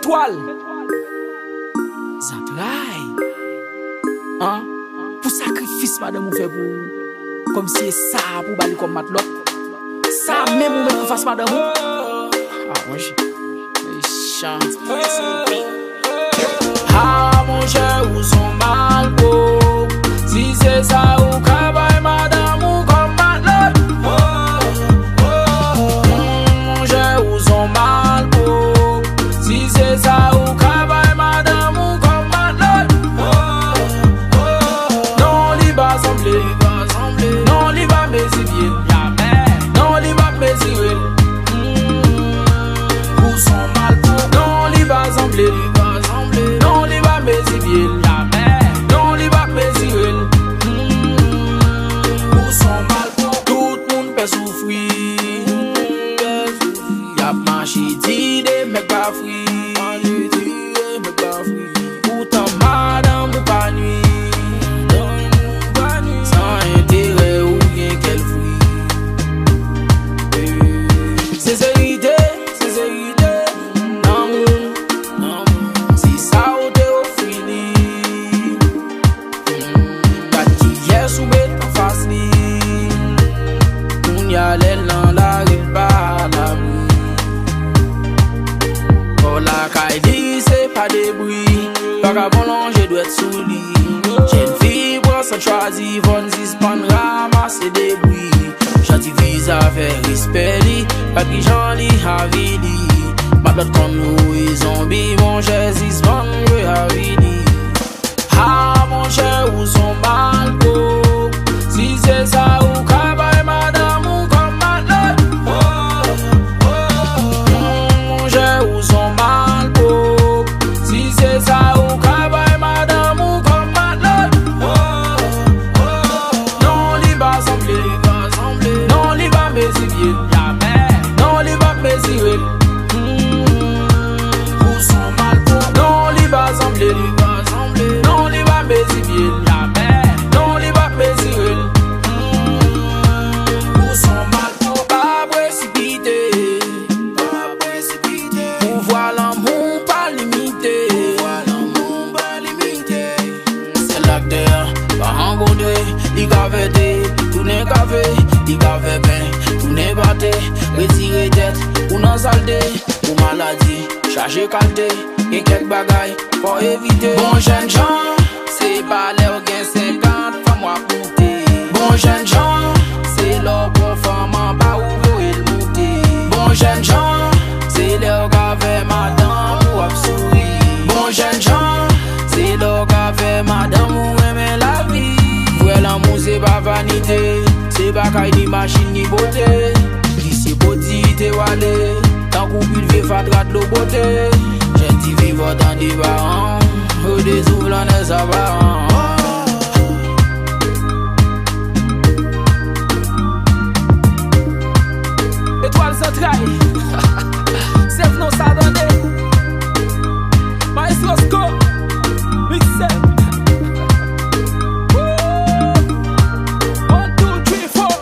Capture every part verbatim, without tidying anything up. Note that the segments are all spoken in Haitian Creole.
Etwal. Zantray. An, pou sakrifis madanm ou fè pou ou, kòmsi e sa pou w ba li kòm matlòt. Sa menm ou met anfas madanm ou. Ah, monchè. Mechan. Ah, monchè, ou son malpwòp. Si se sa ou ka bay madanm ou kòm matlòt. Monchè, ou son malpwòp. Si se sa ou ka bay madanm ou kòm matlòt. Non, li pa sanble. Non, li pa mezi pye l. Non, li pa mezire l. Ou son malpwòp. Non, li pa sanble. Non, li pa mezi pye l. Non, li pa mezire l. Ou son malpwòp. Tout moun pè soufri. Y ap mache di de mèg pa fri. Poutan madanm ou pa nwi. San enterè ou gen kè l fri. Senserite, senserite, lanmou, lanmou, se sa ou te ofri li. Gad kiyès ou met anfas li. Kounye a lè l nan lari l pa alabri. Kò lakay li se pa debri. Vakabon lonje dwèt sou li. Jèn fi pran san chwazi, fò n sispann ranmase debri. Jan ti viza fè respè li, gad kijan li avili. Matlòt konn voye zonbi, monchè sispann jwe avili. Ah, monchè, ou son malpwòp. Si se sa ou ka bay madanm ou kòm matlòt. Monchè, ou son malpwòp. Si se sa ou ka bay madanm ou kòm matlòt. Non, li pa sanble. Non, li pa mezi pye l. Non, li pa mezire l. Ou son malpwòp. Non, li pa sanble. Non, li pa mezi pye l. Non, li pa mezire l. Ou son malpwòp. Pa presipite. Pa presipite. Pouvwa lanmou pa limite. Pouvwa lanmou pa limite. Sèl aktè a pa rankontre, li ka fè te tounen kafe, li ka fè pen tounen pate, retire tèt ou nan salte, ou maladi, chaje kalte, gen kèk bagay fò evite. Bon jènjan, se pa lè w gen senkant fanm w ap moute. Bon jènjan, se lè w pran fanm anba ou voye l moute. Bon jènjan, se lè w ka fè madanm ou ap souri. Bon jènjan, se lè w ka fè madanm ou renmen lavi. Vrè lanmou se pa vanite, se pa kay ni machin ni bote. Li se pwodite w ale, tankou pil vye fatra dlo bote. Jèn ti viv antan de paran, yo dezouvle nan sa paran. Etwal Zantray. Sèv non sa tande. Maestro Sco. Mixem. Woo. One, two, three, four.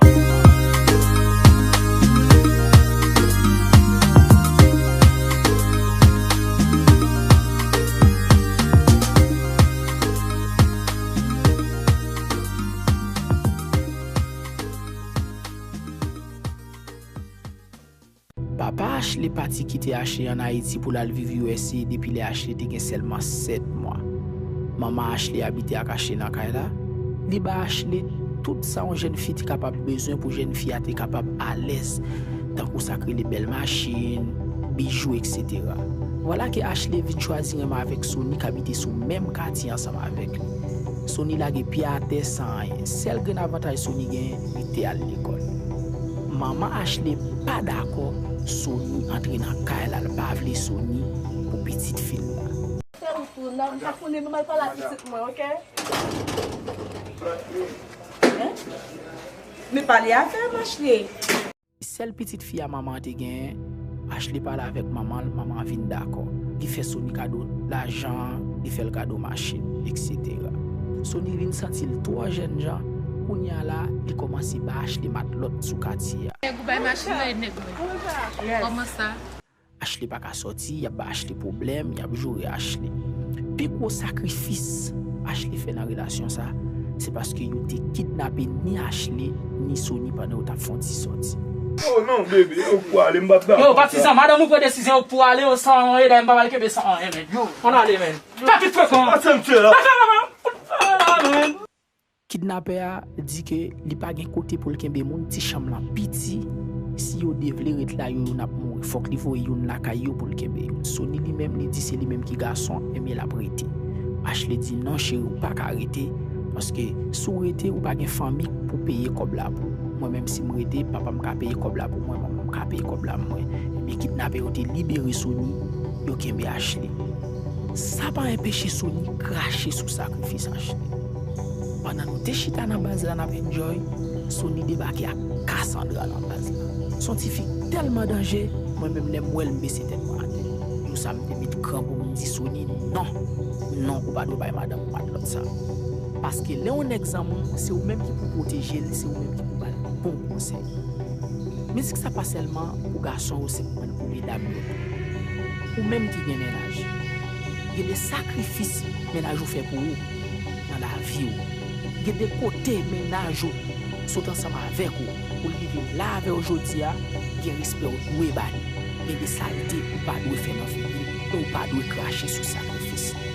Papa Ashley pati kite Ashley ann Ayiti pou l al viv U S A depi lè Ashley te gen sèlman sèt mwa. Manman Ashley abite ak Ashley nan kay la. Li ba Ashley tout sa yon jèn fi te kapab bezwen pou jèn fi a te kapab alèz, tankou sa k rele bèl machin, bijou, etsetera. Vwala ke Ashley vin chwazi renmen avèk Sony k abite sou menm katye ansanm avèk li. Sony lage pye atè san anyen. Sèl grenn avantaj Sony genyen, li te al lekòl. Manman Ashley pa dakò Sony antre nan kay la, l pa vle Sony pou pitit fi l la. Fè ou tou, nan, m pa konnen, nou mal pale a pitit mwen, oke? Hein? Men pale avè m, Ashley. Sèl pitit fi a manman an te genyen, Ashley pale avèk manman l, manman an vin dakò. Li fè Sony kado lajan, li fè l kado machin, etsetera. Sony vin santi l twò jènjan, kounye a la, li kòmanse ba Ashley matlòt sou katye a. Nèg ou bay machin nan, e nèg mwen. Kòman sa? Ashley pa ka sòti, y ap ba Ashley pwoblèm, y ap joure Ashley. Pi gwo sakrifis Ashley fè nan relasyon sa, se paske yo te kidnape ni Ashley, ni Sony pandan yo t ap fè yon ti sòti. Oh non, bebe, ou pou ale, m p ap dakò. Yo, patizan, madanm ou pran desizyon, ou pou ale, yo san anyen, dayè m pa pral kenbe san anyen, men. Yo, ann ale, men. Fè pit frekan. Pase m tye la. Fè frekan. Kidnapè a di ke li pa gen kote pou l kenbe moun, ti chanm lan piti. Si yo de vle ret la, yo youn ap mouri. Fòk li voye youn lakay yo pou l kenbe youn. Sony li menm, li di se li menm ki gason, ebyen l ap rete. Ashley di non cheri, ou pa ka rete, paske si w rete, ou pa gen fanmi pou peye kòb la pou ou. Mwen menm si m rete, papa m ka peye kòb la pou mwen, manman m ka peye kòb la pou mwen. Ebyen kidnapè yo te libere Sony, yo kenbe Ashley. Sa pa enpeche Sony krache sou sakrifis Ashley. Pandan nou te chita nan baz la n ap enjoy, Sony debake ak Cassandra nan baz la. Se yon tifi tèlman danje, mwen menm lè m wè l m bese tèt mwen atè. Jou sa m te met gran pou m di Sony non, non, ou pa dwe bay madanm ou matlòt sa. Paske lè yon nèg zanmi w, se ou menm ki pou pwoteje l, se ou menm ki pou ba l bon konsèy. Mizik sa pa sèlman pou gason yo, se pou medam yo tou. Ou menm ki gen mennaj, gen de sakrifis mennaj ou fè pou ou nan lavi w. Gen de kote mennaj ou sot ansanm avèk ou pou l rive la avè w jodi a, gen respè ou dwe ba li. Gen de salte ou pa dwe fè nan figi l, e ou pa dwe krache sou sakrifis li.